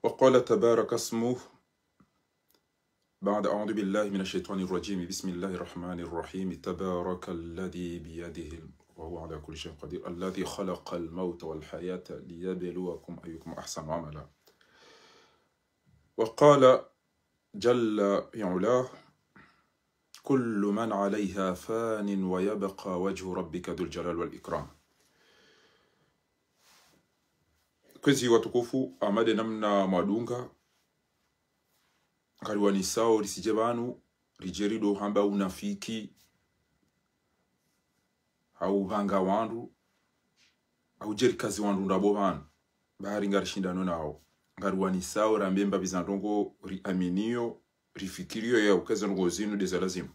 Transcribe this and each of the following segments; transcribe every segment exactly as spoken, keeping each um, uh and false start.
وقال تبارك اسمه بعد أعوذ بالله من الشيطان الرجيم. بسم الله الرحمن الرحيم. تبارك الذي بيده ال-، وهو على كل شيء قدير. الذي خلق الموت والحياة ليبلوكم أيكم أحسن عملا. وقال جل في علاه: كل من عليها فان ويبقى وجه ربك ذو الجلال والإكرام. Kwezi watukufu, hama de namna mwadunga, ngariwanisao risidje pvanu, ridje rido hamba unafiki, hau pvanga wandru, hau dje rikazi wandru ndrabo pvanu, bahari ngarishindano nao. Ngariwanisao rambe mbapvi za ndrongo riaminio, rifikiriyo ya uka ze ndrongo zinu de za lazimu.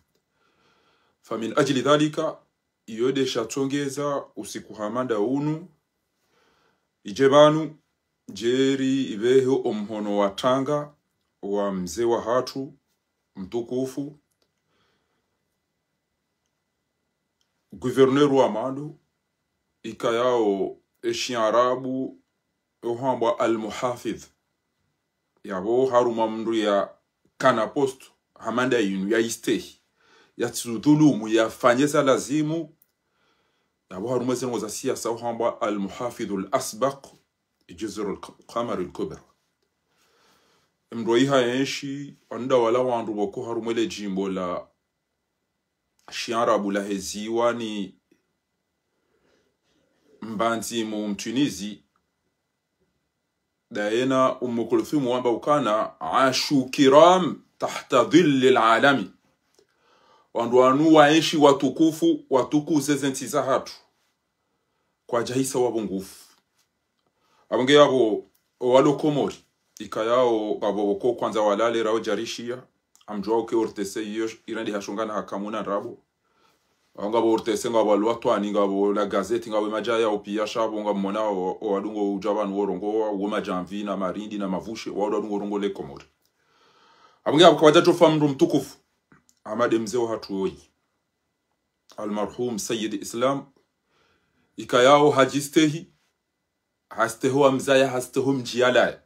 فمن أجل ذلك, iyo de shatsongeza usiku hama nda unu, idje pvanu, djeri ipvehe omhono wa tanga wa mze wahatru mtukufu, gouverneur wa mwando, ikayao eshiarabu ohambwa al-muhafidh. Yapvo harumwa mndru yakana poste hama nda yinu, ya istehi, ya tsudhulumu, ya fanye za lazimu. Yapvo harumwa ze ndrongo za siasa ohambwa al-muhafidhu al-asbaq, juzur al-qamar al-kubra. Mndru iha enshi, anda wala wandru woko harumwa le jimbo la shiarabu la heziwa ni Mbandzi mu Mtunizi, dayena Umu Kulthum wamba ukana: عاشوا كرام تحت ظل العالم. Wandru wanu waenshi watukufu, watukuze ze ntsi zahatru, kwadjahisa wapvungufu. Apvo nge yapvo, owalo Komori, ikayao ngapvo woko kwandza walale rao djarishiya, amdjuwa uke O R T C iyo irende hashongana hakamuna ndrabo. Ngapvo O R T C, ngapvo Alwatwani, ngapvo La Gazette, ngapvo madjaya opiya sha pvo ngamwona o, owadungo udja pvanu worongowa, wo madjamvi na marindi na mavushe, owadungo worongowa le Komori. Apvo nge apvo kawadja tsofa mndru mtukufu, hama de mze wahatru oyi, almarhum Sayyid Islam, ikayao hadjistehi, hasteho wamzaya, hasteho mdji yalawa.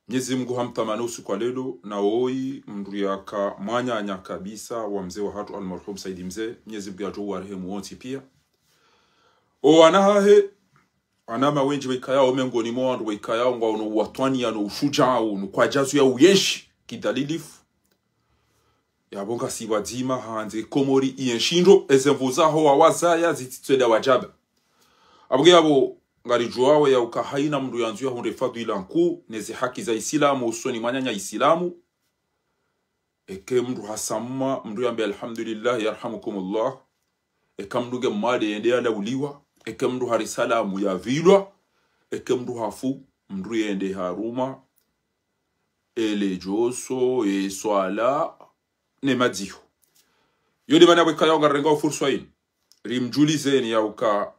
Mnyezi Mngu hamtamani usiku wa lelo, na woyi mndru yaka mwananya kabisa wa mze wahatru almarhum Saidi Mze, Mnyezi Mngu yadjo uwarehemu wontsi piya. Owana hahe, wana mawendji waikayao mengoni mwa wandru waikayao ngwaono uwatwaniya no ushudjaa unu kwadjazuya uyenshi kidhalilifu. Yapvo ngasi pvwadzima handze Komori iyenshi ndro, eze nvu zaho wawazaya zitsitsweda wadjaba. Apvo nge yapvo ngaridjuwao ya uka haina mndru yandzu yahundre fadhwila nkuu, neze haki za Isilamu, usoni mwananya Isilamu. Eke mndru hasamwa, mndru yambe: "Alhamdulillah, yarhamukumullah." Eka mndru nge mwade yende yalauliwa. Eke mndru hari salamu yapvilwa. Eke mndru hafu, mndru yende harumwa ele djoso, ye swala, ne madziho. Yo de mana pvwekayao ngarirengao furswa inu rimdjulizeni ya uka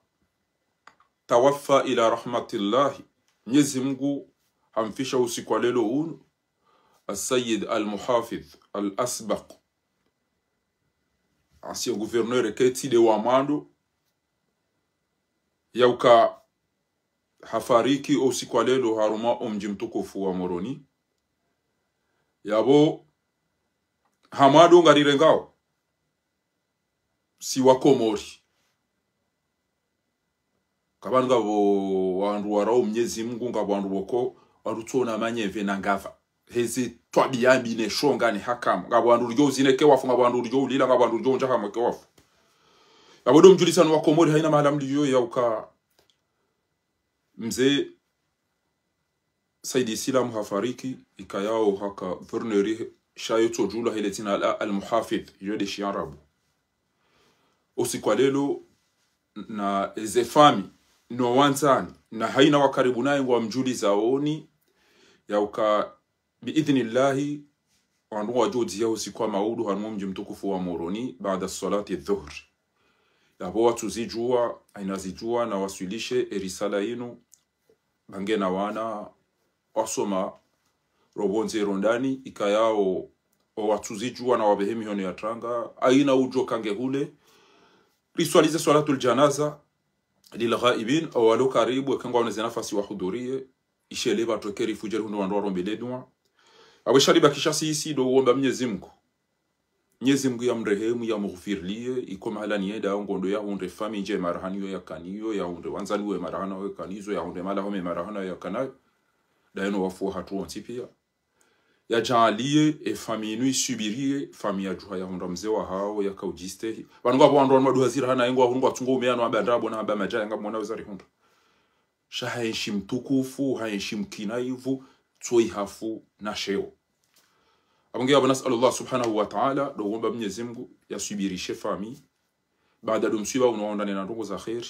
tawaffa ila rahmatillahi. Mnyezi Mngu hamfisha usiku wa lelo unu, Asayid Almuhafidh Alasbaq, ancien gouverneur ketsi de wa mwando, ya uka hafariki usiku wa lelo harumwa omdji mtukufu wa Moroni. Yapvo ha mwando ngarirengao si wa Komori. Kapvanu ngapvo wandru warao Mnyezi Mngu, ngapvo wandru woko, wandru tsona manyeve na ngapva. Heze twabiya mbi ne shonga ne hakama. Ngapvo wandru ridjo uzine ke wafu, ngapvo wandru ridjo ulila, ngapvo wandru ridjo undja hamwe ke wafu. Yapvo ndo mdjulisano wa Komori haina mahala mliyo ya uka mze Saidi Isilamu hafariki, ikayao haka gouverneur sha yo tsodjulwa hele dzina la Almuhafidh, yo de shiarabu. Usiku wa lelo, na eze fami, no wandzani, na haina wa karibu naye ngwamdjulizaoni, ya uka, biidhnillahi, wandru ngwadjo udziya usiku wa maudu harumwa omdji mtukufu wa Moroni, baada salati dhuhri. Yapvo watsuzidjuwa, haina zidjuwa, na waswilishe erisala inu, pvangena wana wasoma, ro pvondze ro ndani, ikayao owatsuzidjuwa na wapvehe mihono ya tanga, haina udjo kange hule, riswalize swalatul janaza lilghaibin, owalo karibu, eke ngwaoneze nafasi wahudhuriye, ishele pvatru eke rifu dje rihundre wandru warombele dua. Apvo sha libakisha sisi ndo uomba Mnyezi Mngu. Mnyezi Mngu yamrehemu, yamghufirilie, iko mahala niyenda, ngondo yahundre fami ndje marahana yo yakanayo, yahundre wandzani we marahana yo yakanazo, yahundre mahala home marahana yo yakanayo. Daye no wafu wahatru wontsi pia. Yadjaaliye e fami inu isubiriye, fami yadjuha yahundra mze wahawo, yakaudjistehi. Pvanu ngapvo wandru wanu maduha zira hana yengo wahundru ngwatsungo umeya no amba ndrabo na amba madjaya ngamwona weza rihundra. Sha haenshi mtukufu, haenshi mkina ivu, tso ihafu na sheo. Apvo nge apvo نسأل الله سبحانه وتعالى, ndo uomba Mnyezi Mngu, yasubirishe fami. Baada ndo mswiba unu waonane na ndrongo za kheri.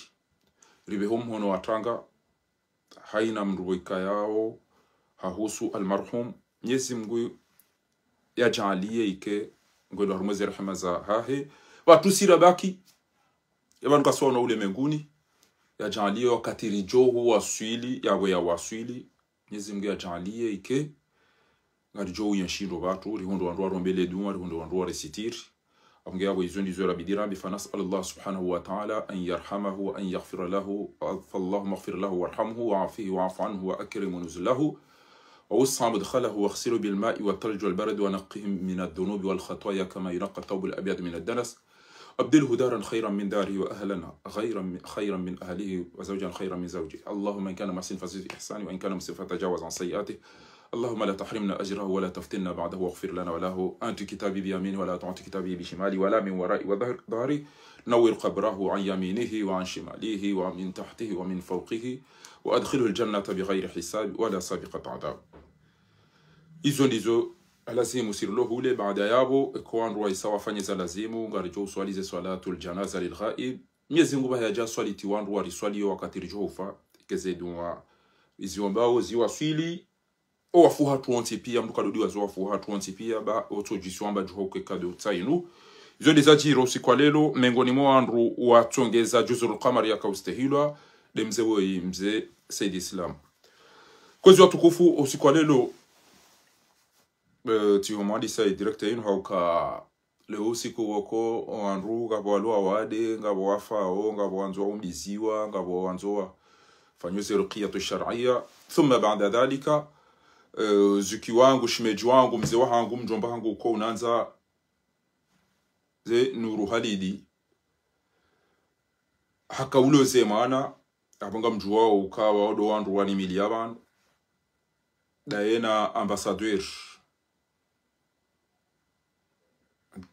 Ripveho mhono wa tanga, haina mndru pvo ikayao, hahusu almarhum. Mnyezi Mngu yadjaaliye ike, ngwendo harumwa ze rehema zahahe. Pvatru si rabaki, ye pvanu kasiwa no ulemenguni, yadjaaliye wakati ridjo huwaswili, yapvo yawaswili. Mnyezi Mngu yadjaaliye ike, ngaridjo uyenshi ndo pvatru, rihundre wandru warombele dua, rihundre wandru warisitiri. Apvo nge apvo izo ndizo rabidi rambe, فنسأل الله سبحانه وتعالى أن يرحمه وأن يغفر له، فاللهم اغفر له وارحمه وعافه واعف عنه وأكرم نزله ووسع مدخله واغسله بالماء والثلج والبرد ونقه من الذنوب والخطايا كما ينقى الثوب الأبيض من الدنس وأبدله دارا خيرا من داره وأهلا غيرا من، خيرا من أهله وزوجا خيرا من زوجه. اللهم إن كان محسنا فزد إحسانه، وإن كان مسيئا فتجاوز عن سيئاته. اللهم لا تحرمنا أجره ولا تفتنا بعده، واغفر لنا وله. أنت كتابي بيميني ولا تعط كتابي بشمالي ولا من ورائي وظهر-، ظهري. نور قبره عن يمينه وعن شماله ومن تحته ومن فوقه، وأدخله الجنة بغير حساب ولا سابقة عذاب. Izo ndizo alazimu sirilo hule. Baada yapvo, eka wandru waisa wafanye za lazimu, ngaridjo uswali ze swalatul janaza lil ghaib. Mnyezi Mngu pvahe yadjaswaliti wandru wariswaliyo wakati ridjo ufa, ike ze dua iziombao ziwaswili, o wafu hatru wontsi pia, mndru kadodiwa zo wafu hatru wontsi pia, ba otsodjisiwa amba djuha uke kado tsainu. Izo ndeza djiri usiku wa lelo, mengoni mwa wandru watsongeza Juzul Qamar yakaustehilwa, nde mze woyi, mze Said Islam. Kwezi watukufu, usiku wa lelo, eh, tiho mwandisa direct inu hauka leo usiku woko, wandru ngapvo walo wawade, ngapvo wafao, ngapvo wandzo waumbiziwa, ngapvo wandzo wafanywe ze ruqiyatu shar'iyya. Thumma ba'da dhalika, eh, zuki wangu, shemedji wangu, mze wahangu, mdjomba hangu, uko unandza ze Nuru Halidi. Haka ulo ze mwana, apvo ngamdjuwao uka wao ndo wandru wanimiliya pvanu. Daye na ambassadeur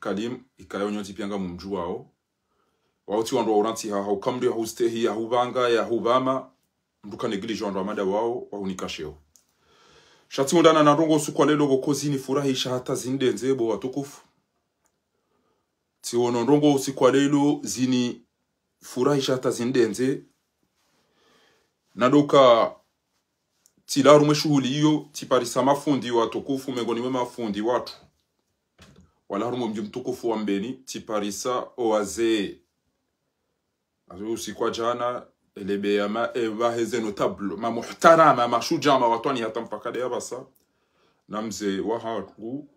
Kalim, ikaya nyontsi pia ngamumdjuwao. Wao tsi wandru wa urantsiha, hauka mndru yahustehi, yahupvanga, yahupvama, mndru ka négligé wandru wa mada wao, wahunika sheo. Sha tsi undana na ndrongo usiku wa lelo pvoko zinifurahisha hata zinidendze bo watukufu. Tsiono ndrongo usiku wa lelo zinifurahisha hata zinidendze. Na ndo uka tsila harumwa e shuhuli iyo, tsiparisa mafundi watukufu, mengoni mwa mafundi watru. Wala harumwa mdji mtukufu wa Mbeni, tsiparisa owazee. Azo usiku wa djana, elebe ya ma, e, pvahe ze notable, mamuhtarama, mashudjaa, mawatwani hata mpaka nde yapvasa. Na mze wahangu,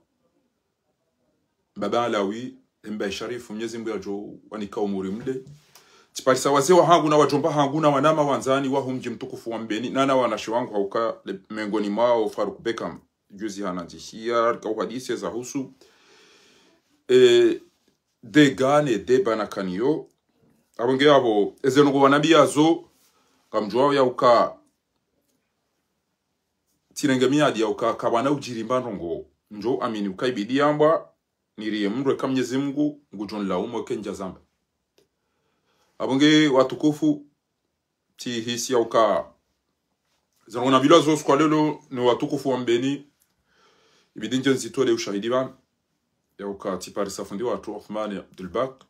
Baba Alawi, Mbaye Sharifu, Mnyezi Mngu yadjo wanika umuri mle. Tsiparisa wazee wahangu na wadjomba hangu na wanama wandzani waho mdji mtukufu wa Mbeni, na na wanashe wangu hauka le, mengoni mwao Farouk Beckham. Juzi hanandzishiya, rika uhadisi za husu. E, dega ne deba na kaniyo. Apvo nge apvo, eze ndrongo wanambiya zo, ngamdjuwao ya uka tsirenge miadi ya uka kapvana udjiri mba ndrongo. Ndjo amini uka ibidi yambwa, niriye mndru eka Mnyezi Mngu, ngudjo nilaumu eka ndjazamba. Apvo nge watukufu, tsihisi ya uka ze ndrongo nambilwa zo usiku wa lelo ni watukufu wa Mbeni, ibidi ndje nizitole ushahidi pvanu. Ya uka tsiparisa fundi watru Othman Abdulbak.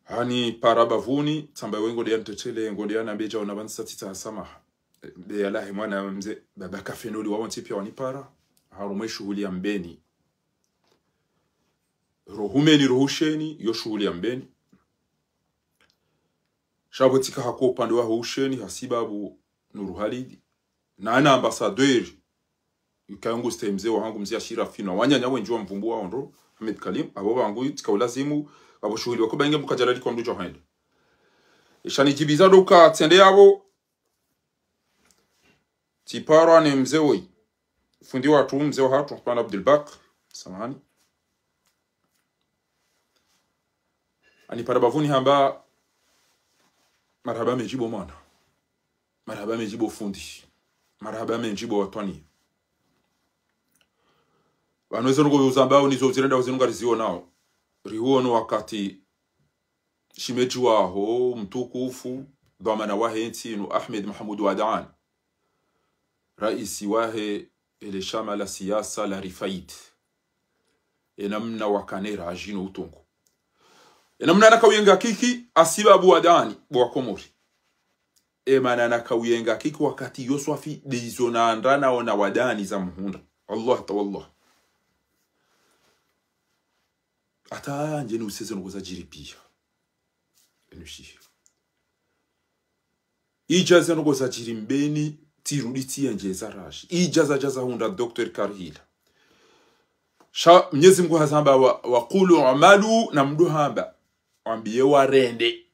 Hanipara bapvuni, tsamba we ngondo yanitetelee, ngondo yanambiya djaona pvanu sa tsitsaha samaha. Be yalahi mwana mze, baba kafenoli wawontsi pia wanipara, harumwa e shuhuli ya Mbeni. Rohumeni, rohusheni, yo shuhuli ya Mbeni. Sha pvo tsika hako upande wa husheni, hasibabu Nuru Halidi. Na ana ambassadeur, ikaya ngustehi mze wahangu mze Ashirafi na wananya wendji wa mvumbu wa ondro, Ahmed Kalim, apvo pvangu tsika ulazimu, apvo shuhuli wako pvainge mbuka djalali kwa mndru djo hende. Isha nidjibiza ndo uka tsende yapvo, Tsiparwa ne mze woyi. Fundi watru, mze wahatru, Othman Abdul Baq. Samahani. Hanipara bavuni hamba, marahaba mendji bo mwana. Marahaba mendji bo fundi. Marahaba mendji bo watwani. Pvanu ezo ndrongoo uzambao nizo uzirendao zinu ngarizionao. Rihuono wakati shemedji waho mtukufu, dhwamana wahe ntsi inu, Ahmed Mahamoud Wadani, raisi wahe ele shama la siasa la Rifaid. Enamna wakana eraha djino utungu. Enamna naka uyenga kiki, hasibabu Wadani, bo wa Komori. Emana naka uyenga kiki wakati yo swafi, nde izo nanda naona Wadani za muhundra. Allah ta wallah. Hata ndjeni useze ndrongoo zadjiri pia. Enu shihi. Idja ze ndrongoo zadjiri Mbeni, tsirudi tsiyendjeza rashi. Idja zadja zahundra Docteur Karihila. Sha Mnyezi Mngu hazamba wa, wa qulu amalu, na mdru hamba. Wambiye warende.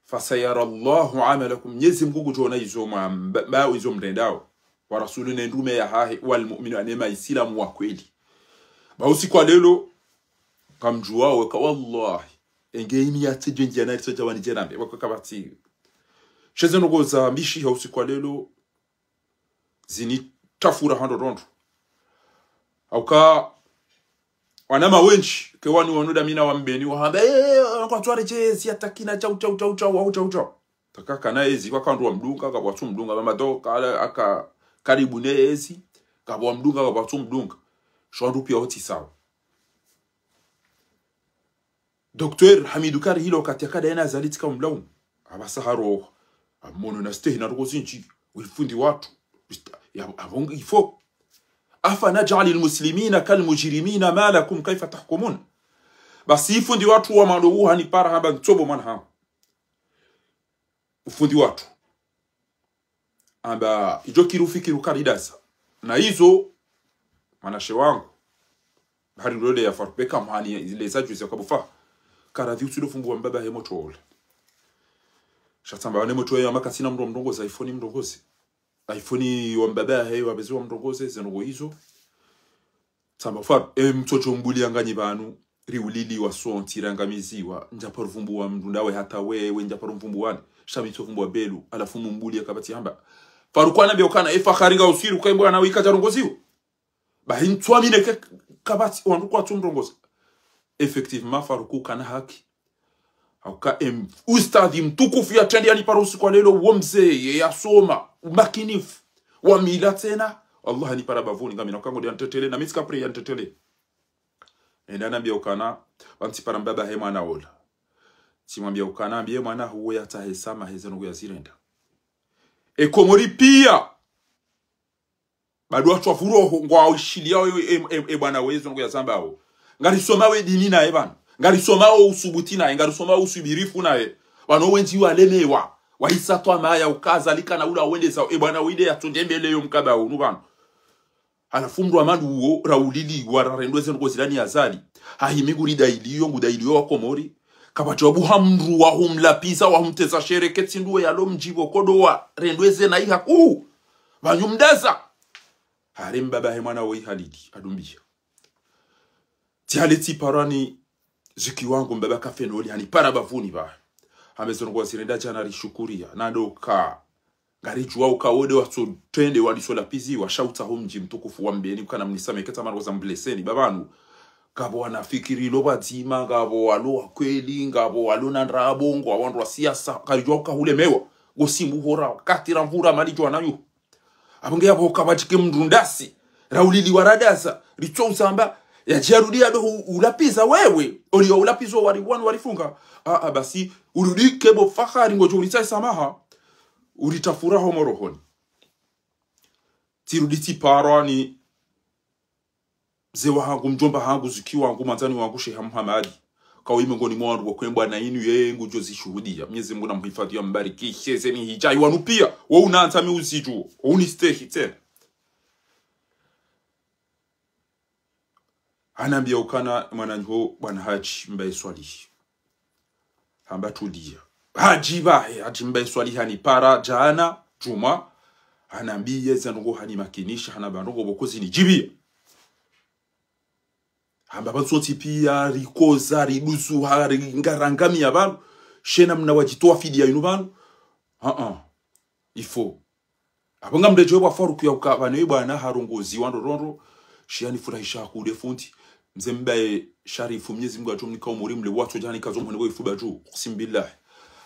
Fasayara Allahu amalakum. Mnyezi Mngu ngudjoona izo mwa, mba, mba izo mrendao. Wa rasulu ne ndume yahahe, wal mu'minu, ne maisilamu wa kweli. Ba usiku wa lelo, kamdjuwao, ka wallahi. Enge ini yatsi djendji ya nari tso djawani djenambe. Wako kapvatsi. Sheze ndrongoo za mbishi ha usiku wa lelo, zinitafura hando rondo. Hauka, wanama wendji, ke wanu wanu damina wa Mbeni, wahamba, eh, kwa tsware djezi, hata kina, chau, chau, chau, chau, wau, chau, chau. Taka kana ezi, kwa kandru wamdunga, kapvwatsu mdunga, mama do, kala, aka, karibu ne ezi, kapvwa mdunga, kapvwatsu mdunga. Shwandru pia hotsi sawa. Docteur Hamidou Karihila wakati yakada yena Azali tsika umlaumu. Hapvasa haroha. Hamono na stehi na ndrongoo zindji. Wifundi watru. Ya, abongi ifo. أفنجعل المسلمين كالمجرمين ما لكم كيف تحكمون. Basi ifundi watru wa mando uhanipara hamba ntsobo mwana hangu. Ufundi watru. Amba, idjo kiru fikiru karidasa. Na izo, mwanashe wangu. Hari lole ya faru peka mhani leza juzi ya kabufa. Karadhi utsido fumbuwa mbaba he motro ola. Sha tsamba wane motro ya makatsina mdru mrongozi, iPhone mrongozi. iPhone wa mbaba he wabezi wa mrongozi, ze ndrongoo izo. Tsamba faru, e mtsodjo mbuliya nganyi pvanu, riuliliwa sontsi, rangamiziwa, ndjaparo vumbuwa mdru ndawe hata wewe, ndjaparo vumbuwa ni, sha mi ntso vumbuwa belu, halafu mumbuliya kapvatsi hamba. Faru kwana mbiya ukana, e Fakhari nga usiri, ukaimbo ana wika djarongoziwa. Bahi ntswamine ke kapvatsi, wandru kwatsu mrongoza. Effectivement, Faruku kana haki. Hauka em, ustadhi mtukufu ya trendi yanipara usiku wa lelo, wo mze, ye yasoma, umakinifu, wa mila tsena. Allah hanipara bavuni, ngamina uka ngodi yantetele, na mi tsika prêt yantetele. Enda nambiya ukana, pvantsi para mbaba he mwana ola. Tsimwambiya ukana, mbiye mwana huwe yatsahe sama heze ndrongoo yazirenda. E Komori piya. Bado watru wa vuroho, ngwa ushiliya e, e, e, e bwana wezo, ngo yazambao. Ngarisomao e dini naye pvanu. Ngarisomao usubuti naye, ngarisomao usubirifu naye. Pvanu wendji walemewa. Wahisa twamaya ukaza lika na ula wendeza, e bwana wide yatsonde mbele yo mkaba unu pvanu. Halafu mdru wa madu uwo, rauliliwa, rarendwe ze ndrongoo zila ni Azali. Hahimi nguri dailiyo, ngu dailiyo wa Komori. Kapvatsi wabuha mdru wa humlapviza, wa humteza shere, ketsi nduwe yalo mdjivo kodo wa, rendwe ze na iha, uh, pvanyu mdaza. Hari mbaba he mwana woyi halidi, adumbiya. Tsi hali tsiparwa ni ziki wangu mbaba kafenoli, hanipara bavuni ba. Hamba ze ndrongoo wazirenda djana rishukuriya, na ndo ka. Ngaridjuwa uka wode watso trende waniso lapviziwa, sha utsaho mdji mtukufu wa Mbeni, ukana mnisamehe ketsa maro za mbleseni, ba pvanu. Ngapvo wanafikiri lo pvadzima, ngapvo walo wa kweli, ngapvo walo na ndrabo, ngo wandru wa siasa, ngaridjuwa uka hulemewa, ngo simu hora, wakati ra mvura mali djuwa nayo. Apvo nge yapvo kapvatsi ke mdru ndasi, rauliliwa radaza, ritso uzamba, yadjiarudi yado hu-, ulapviza wewe, oliyo ulapvizo wari wanu warifunga. A, a, basi, urudi ke bo Fakhari ngodjo uritsahe samaha, uritafura ho morohoni. Tsirudi tsiparwa ni mze wahangu, mdjomba hangu, ziki wangu, mwandzani wangu, Sheha Muhamadi. Kawo ime ngoni mwa wandru wa kwembwa na inu ye ngudjo zishuhudiya. Mnyezi Mungu na muhifadhi ya mbarikishe, ze ni hidjayi wanu piya. Wo unandza mi uzidjuwo. Wo unistehi tsena. Hanambiya ukana mwananyaho bwana Hadji Mbae Swalihi. Hamba tuliya. Hadji bahe, Hadji Mbae Swalihi hanipara, djana, djumwa. hanambiya zandrongo, hanimakinisha, hanamba ndrongo pvoko zinidjibiya. Hamba pvanu sontsi piya rikoza, ridusuha, ringarangamiya pvanu. She namna wadjitowa fidiya yinu pvanu. Ah, ah. Il faut. Apvo ngamredjeyi pvwa Faruku ya uka pvanu ye bwana harongozi wa ndrondrondro. She yanifurahisha hakuu le fundi. Mze mbaye Sharifu, Mnyezi Mungu yadjomnika umuri mle, watsodja nikazo mhone pvo ifuba dju. Uksimu billahi.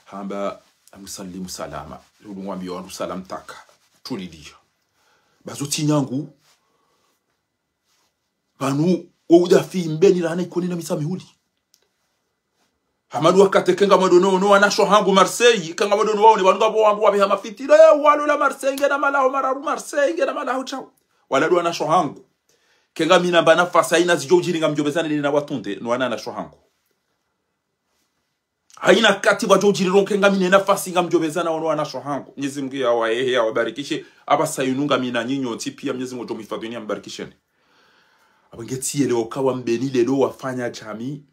Hamba, amusalimu salama. Rudi ngwambiyo wandru salamu taka. Tulidiya. Bazo tsi nyangu. Pvanu, wo udja fi Mbeni rahana Ikoni na Mitsamihuli. Hamadu wakati kenga mwado no, no wanasho hangu Marseille, kenga mwado no waone, pvanu ngapvo wandru wapveha mafitina, eh, walo la Marseille, ngena malaho mararu Marseille, ngena malaho tsawu. Wala ndo wanasho hangu. Kenga mi namba nafasi, hayina zidjo udjiri ngamdjopvezana nde na watunde, no wanasho hangu. Hayina kati pvwadjo udjiri ronke ngami ne nafasi ngamdjopvezana wano wanasho hangu. Mnyezi Mungu yawahehe, yawabarikishe. Apvasa yinu ngami na nyinyi wontsi piya Mnyezi Mungu yadjomuhifadhwini yambarikisheni. Apvo nge tsiyelewa uka wa Mbeni leo wafanya djami,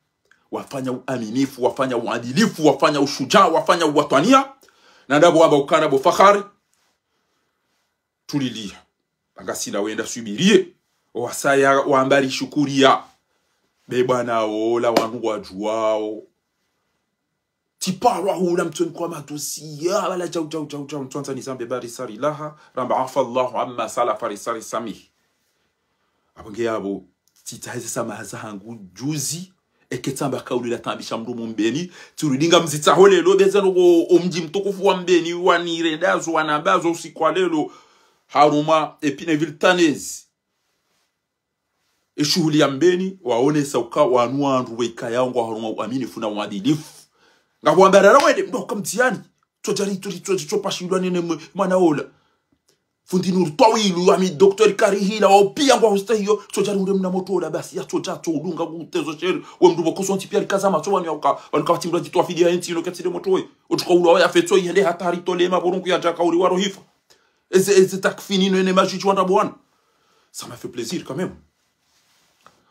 wafanya uaminifu, wafanya uadilifu, wafanya ushudjaa, wafanya uwatwaniya. Na ndapvo wamba ukana pvo fahari. Tulidiya. Pvanga sina wenda swubiriye. Owasaya wamba rishukuriya. Be bwana wola wandru ngwadjuwao. Tsiparwa hula mtsoni kwa matosiya. Pvala tsawu, tsawu, tsawu, tsawu. Mtswandza nizambe pvwa risari laha. Ramba afa Allahu amma salafa, risari samihi. Apvo nge yapvo, tsitsahe ze samaha zahangu djuzi, eke tsamba kauli la tambisha mndru mu Mbeni, tsurudi ngamzitsaho leo, beza ndrongo omdji mtukufu wa Mbeni, wanirendazo, wanambazo usiku wa leo, harumwa Épinay-Villetaneuse. Eshuhuli ya Mbeni, waonesa uka wanu wandru wekaya ngwa harumwa uaminifu na uadilifu. Ngapvo wamba rara wende, mndru uka mtihani. Tsodja ri, tsodja ri, tsodja ri, tsopashilwa nene mwe-, mwana ola. Fundi Nuru Twawilu, ami docteur Karihila, wao piya ngwa hustahiyo, tsodja ri ure mna moto ola basi, ya tsodja tso udunga kutezo sheri, we mndru pvoko sontsi piya rikaza matso wanu ya uka, wanu kawatsi mndru adjitowa fidiya yentsi ino ketsi nde moto we. Otsuka ulwa wa ya fetso yende hata hari tole ma pvo rungu yadjaka uri waro hifa. Eze, eze takfini no ene majuji wanda bwana. Ça m'a fait plaisir quand même.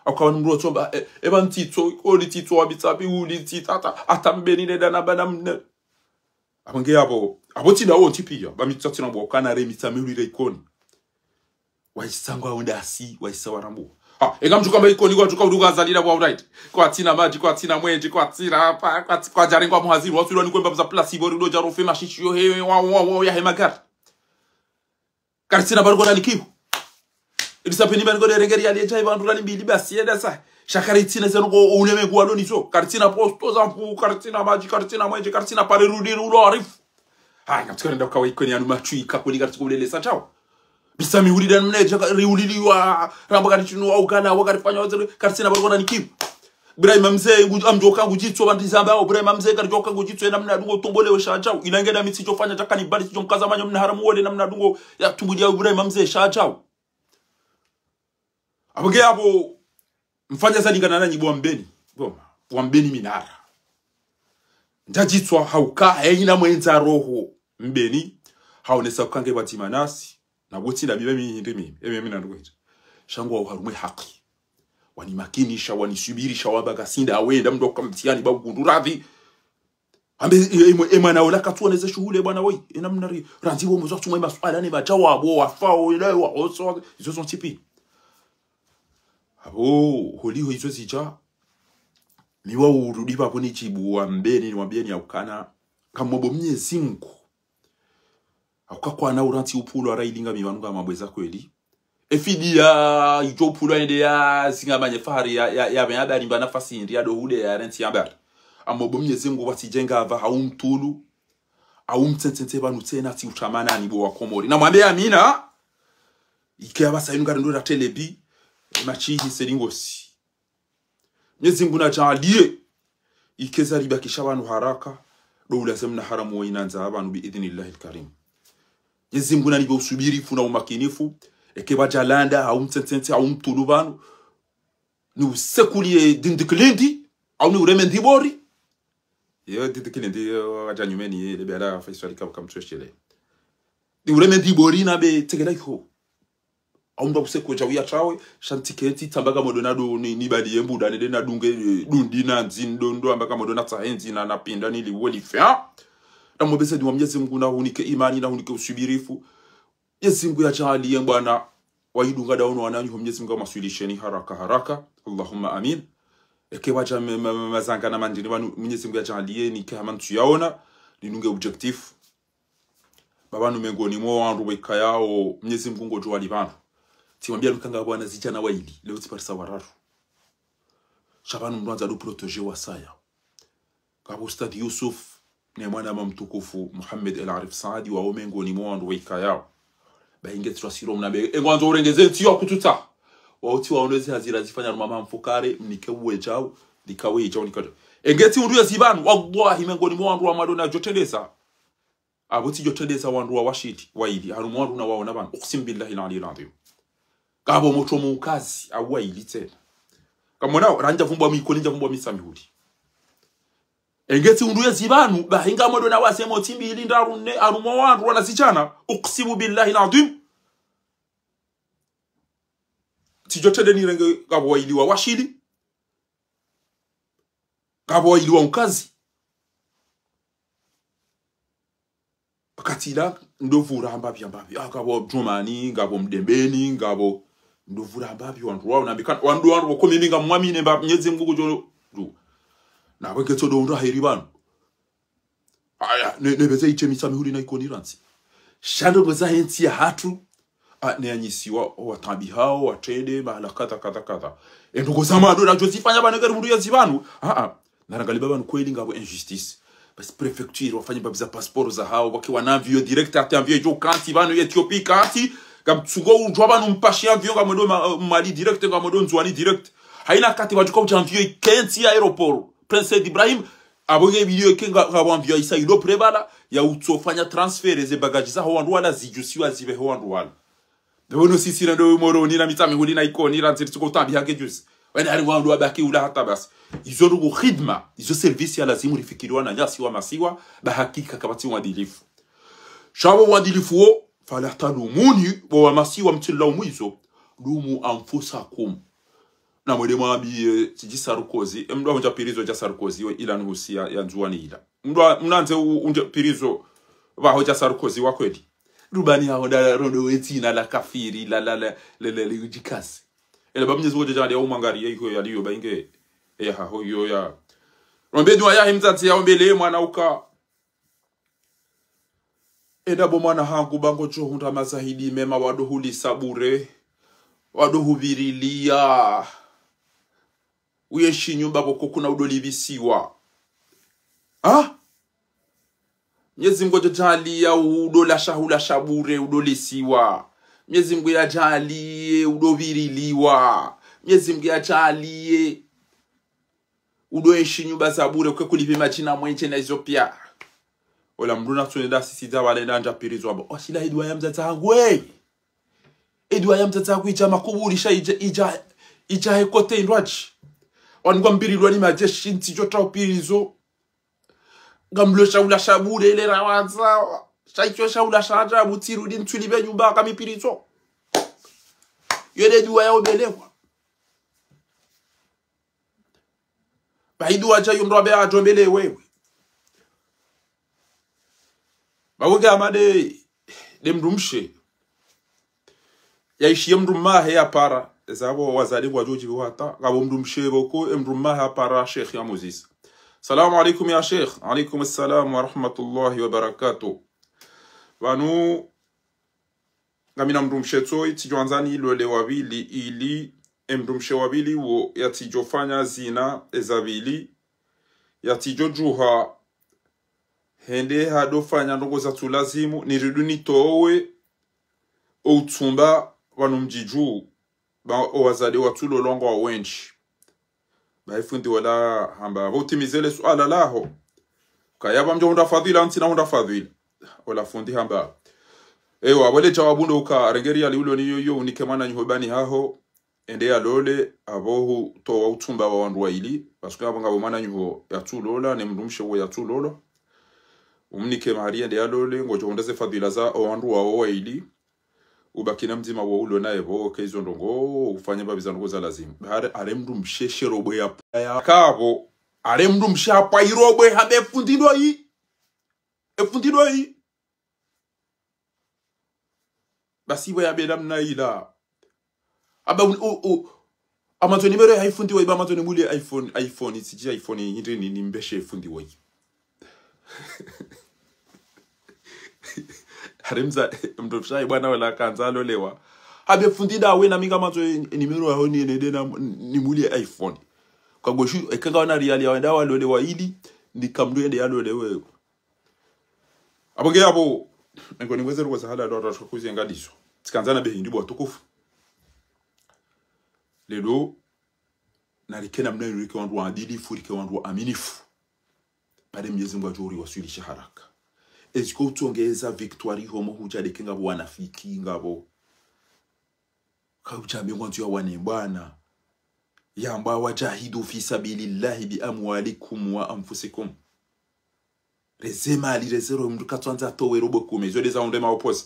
Hauka wanu mndru otsomba, e, eba ntitso, oli titso, wabitsa bi, uli titata, ata Mbeni ne dana bana mne. Apvo nge yapvo, apvo tsi nda wontsi piya, ba mi tsa tsina bwa ukana re Mitsamihuli re Ikoni. Wahisa ngwa wenda asi, wahisa warambuwa. Ha, enga mdjuka mba Ikoni kwa djuka uduka zalila bwa uraiti. Kwatsina madji, kwatsina mwendje, kwatsina apa, kwatsi-, kwadjarengwa muhazini, wasulwa ni kwemba mza place, ibori udo djaro fe mashishiyo, he, wa, wa, wa, ya he magari. Karitsina pvanu ngona nikihu. Ili sapeni pvanu ngona rengeri ya liye djayi pvandru rali mbili basi yenda sa. Sha karitsina zenu ngo ulemengu walo nizo. Karitsina posto za mfu, karitsina madji, karitsina mwendje, karitsina pare rudi rulo arifu. Haya, ngamtsikana nda uka wa Ikoni yanu matswi kakuli karitsi kulelesa tsawu. Mitsamihuli danu mnedja ka-, riuliliwa, ramba karitsinu wa ukana, wa karifanya wa zelu, karitsina pvanu ngona nikihu. Ibrahima Mze, ngu-, amdjoka ngudjitso, pvandri zamba, Ibrahima Mze, karidjoka ngudjitso, ena mna dungo tombolewe sha djawu. Ina nge na mi tsidjofanya djaka ni bali tsidjomkaza manyo mna haramu wole na mna dungo ya tumbuliya Ibrahima Mze sha djawu. Apvo nge yapvo, mfanya zalingana na nyi bo wa Mbeni. Goma, wa Mbeni minara. Ndjadjitswa hauka, heyina mwendza roho Mbeni, haonesa uka nge pvadzima nasi, na bwetsi na bibe mi hindri mi, emi mi nandru kwetsi. Sha ngwao harumwa ye haki. Wanimakinisha, wanisubirisha, wamba kasinda, awenda, mndru uka mtihani, ba ugundu radhi. Ambe, e, e, e, mwana ola katsuoneze shuhuli, bwana woyi. Ena mna ri, randzi wo mwezo tsumwe maswala ne madjawabu, wafao, ile, wahoso, izo zontsi pi. Apvo, holiho izo zidja. Mi wa urudi pvapvo nidjibu wa Mbeni, niwambiyeni ya ukana. Kamwombo Mnyezi Mungu. Hauka kwana urantsi upvulwa ara ilinga mi pvanu ngamwambweza kweli. Efidiya, idjo upvulwa yende ya zinga manye fahari ya, ya, ya, ya bari mba nafasi hindri ya dohude ya rentsi ya bari. Amwombo Mnyezi Mungu watsidjenga apva hau mtulu, hau mtsentsentse pvanu tsena tsi utamana ni bo wa Komori. Na mwambe amina, ike apvasa yinu ngari ndo ra telebi, machihi selingosi. Mnyezi Mungu nadjaaliye, ike zaribakisha pvanu haraka, ndo ulaze mna haramu wo inandza pvanu bi idhnillahi lkarim. Mnyezi Mungu nanipve usubirifu na umakinifu, eke pvadjalanda, hau mtsentsentse, hau mtulu pvanu, ni usekuliye dindikilindi, hau ni ureme ndibori. Iyo dindikilindi, iyo wadja nyumeni, iyo lebela faiswali ka, kamtweshele. Ni ureme ndibori na be tegela iho. Hau mndru akuseko djau ya tsawe, sha ntsi kentsi, tsamba ka modo na do, ni, ni badi ye mbuda, nende na dunge, eh, dundi na nzi, ndo, ndo, amba ka modo na tsahe nzi, na, na pinda, ni liwe life, ha? Na mwombe zadi wa Mnyezi Mungu, na hunike imani, na hunike usubirifu. Mnyezi Mungu yadjaaliye bwana, wayidunga dawo no wananyaho, Mnyezi Mungu amaswilisheni haraka haraka. Allahumma amin. Eke wadja ma-, ma-, ma-, mazanga na mandini pvanu, Mnyezi Mungu yadjaaliye nike hama ntsu yaona, nidunge objectif. Ba pvanu mengoni mwa wandru wekayao, Mnyezi Mungu ngodjo wali pvanu. Tsimwambia lukanga bwana zidjana wayili, leo tsiparisa wararu. Sha pvanu mndru andza do protéger wasaya. Ngapvo Ustadh Yusuf, ne mwananya mtukufu Muhammad El Arif Saadi, wawo mengoni mwa wandru wekayao. Ba inge tsi twasiro mna be, engo wandzo urengeze ntsi yo kutsuta. Wawo tsi waoneze hazira zifanya ruma mamfukare, mnike uwe djau, nikawe djau, nikawe djau. Enge tsi undru yezi pvanu, wallahi mengoni mwa wandru wa madona djoteleza. Apvo tsidjoteleza wandru wa washili, wayili, harumwa wandru nawaona pvanu. Uqsim billahi al-ali al-azim. Ngapvo motro mukazi, awu wayili tsena. Kamona, randja vumbwa Mikoni, ndja vumbwa Mitsamihuli. Enge tsi undru yezi pvanu, ba hinga modo na wasemo tsi mbili ndraru nne, harumwa wandru wana zidjana, uqsimu billahi al-azim. Tsidjotele nirenge ngapvo wayili wa washili. Ngapvo wayili wa ukazi. Wakati ila, ndo pvura mbapvi mbapvi. Ah, ngapvo Djumani, ngapvo Mdembeni, ngapvo ndo pvura mbapvi wandru wao, nambikana, wandru wandru wako mimi ngamwamini mba Mnyezi Mungu kudjo, du. Na weke tsodo undru heri pvanu. Aya, ne, ne beze ishe Mitsamihuli na Ikoni rantsi. Sha ndrongo zahe ntsi yahatru, ah, ne yanyisiwa, o watabihao, watrende, mahala kadha, kadha, kadha. E ndrongo za madona djozifanya pvanu ngari mundru yezi pvanu. Ah, ah. Narangaliye pvanu kweli ngapvo injustice. Basi préfecture, wafanye mbapvi za passeport zahao, wake wana avion direct, hata avion idjo kantsi pvanu Ethiopie kantsi, ngamtsungo udjwa pvanu mpashi avion ngamwendo ma-, Mwali direct, ngamwendo Ndzuwani direct. Haina wakati wadjuka udja avion ikentsi ya aéroport Prince Said Ibrahim, apvo nge video ike nga, ngapvo avion isa ido prepara, ya utsofanya transfert ze bagages zaho wandru wala zidjusiwa ziveho wandru wala. Ndo no sisi na ndo Moroni na Mitsamihuli na Ikoni rantsi tsuko tambi hake juzi. Wena hari wandru wabaki ula hata basi. Izo ndrongo khidma, izo service ya lazimu rifikiriwa na nyasi wa masiwa, ba hakika kapvatsi wadilifu. Sha pvo wadilifu wo, fala talumuni, bo wa masiwa mtsilaumu izo, lumu anfusakum. Na mwende mwambiye, tsidji Sarkozy, e mndru wa hundja prison dja Sarkozy, we ila nuhusiya ya Ndzuwani ila. Mndru wa, mnandze u-, undje prison, pvaho dja Sarkozy wa kweli. Rubani haho nda rondo wetsina la kafiri, la, la, la, la, la, la, udjikazi. Ela ba Mnyezi Mungu djadja ya umwangariye iho yaliyo ba inge, e haho iyo ya. Rombe dua yahe mdzadze ya ombele mwana uka. Enda bo mwana hangu ba ngodjo hundra mazahidi mema wado hulisa bure, wado hupviriliya. Uyenshi nyumba pvoko kuna udo livisiwa. Ah? Mnyezi Mungu yadjaliya udo la shahula sha bure udo lisiwa. Mnyezi Mungu yadjaliye udo pviriliwa. Mnyezi Mungu yadjaliye udo enshi nyumba za bure, kwe kulipve madji na mwenje na izo piya. Ola mndru na tsune da sisi za wale na ndja prison amba, washila e dua ya mdzadze hangu, we. E dua ya mdzadze hangu idja makuburi sha idja, idja, idja he kote indrwadji. Wanu ngwambirilwa ni madjeshi ntsi djo ta prison. Ngamlo shahula sha bure ile rawaza. Sha icho shahula sha ajabu tsirudi ntsulipve nyumba kami prison. Yo nde dua ya ombelewa. Ba e dua dja yo mndru ambe adjo mbele wewe. Ba wenge amade, nde mndru mshe. Yaishiye mndru mmahe yapara. Eza pvo wazade ngwadjo djibu hata. Ngapvo mndru mshe pvoko, e mndru mmahe yapara, Sheikh ya Moses. Salamu alaikum ya Sheikh. Alaikum salam wa rahmatullahi wa barakatuh. Pvanu ngamina mndru mshe tsoyi, tsidjo andza nilole wa pvili ili, e mndru mshe wa pvili wo, yatsidjo fanya zina eza pvili, yatsidjo djuha, hende hado fanya ndrongo za tsu lazimu, nirudi nitowe, o utsumba, pvanu mdji dju, ba o wazade watsu lolwa ngwa wendji. Ba e fundi wola hamba, pvo utimize le suala laho. Kaya ba mdjo hundra fadhila, ntsina hundra fadhila. Ola fundi hamba. Ewa, pvo le djawabu ndo uka, renge riyali ulo ni yo yo, unike mwananyaho bani haho, ende yalole, apvo hutowa utsumba wa wandru wayili, parce que apvo ngapvo mwananyaho yatsu lola, ne mndru mshe wo yatsu lola. Umnike mahari ende yalole, ngodjo hundra ze fadhila za o wandru wawo wayili. Ubaki na mdzima wo ulo naye pvo, ke izo ndrongo, ufanye mbapvi za ndrongo za lazimu. Hare, hare mndru mshe she robwe ya paya. Kapvo, hare mndru mshe hapva irobwe, hambe e fundi ndo yi. E fundi ndo yi. Basi bo ya bela mna ila. Aba u, u, u, amandzo nimero ya iPhone ndiwo iba amandzo nimuli iPhone, iPhone, siji iPhone, hindri ni, nimbeshe iPhone ndiwo. Harimza, mdrofisha ibwana wala kandza alolewa. Abe fundi da wena mi ngamandzo nimero yaho ni, ni, ni, na, nimuli iPhone. Kwa goshu, eka ngawana riali ya wenda walolewa ili, ni kamdu yende yalolewe. Abo nge abo, ngo ningweze ruwa za halali watu washukuzia ngadizo. Tsikandza na be hindri bo watukufu. Lelo, narike namna inu rike wandru waadilifu, rike wandru waaminifu. Pare Mnyezi Mngu adjo uriwaswilisha haraka. Eziko utsongeza victoire iho mo hudja deke ngapvo wanafiki, ngapvo. Kaudja mbe ngwandzo ya wane bwana. Yamba: وجاهدوا في سبيل الله بأموالكم وأنفسكم. Reze mali, reze roho, mndru katswandza towe robo kume, zo de za unde maopoza.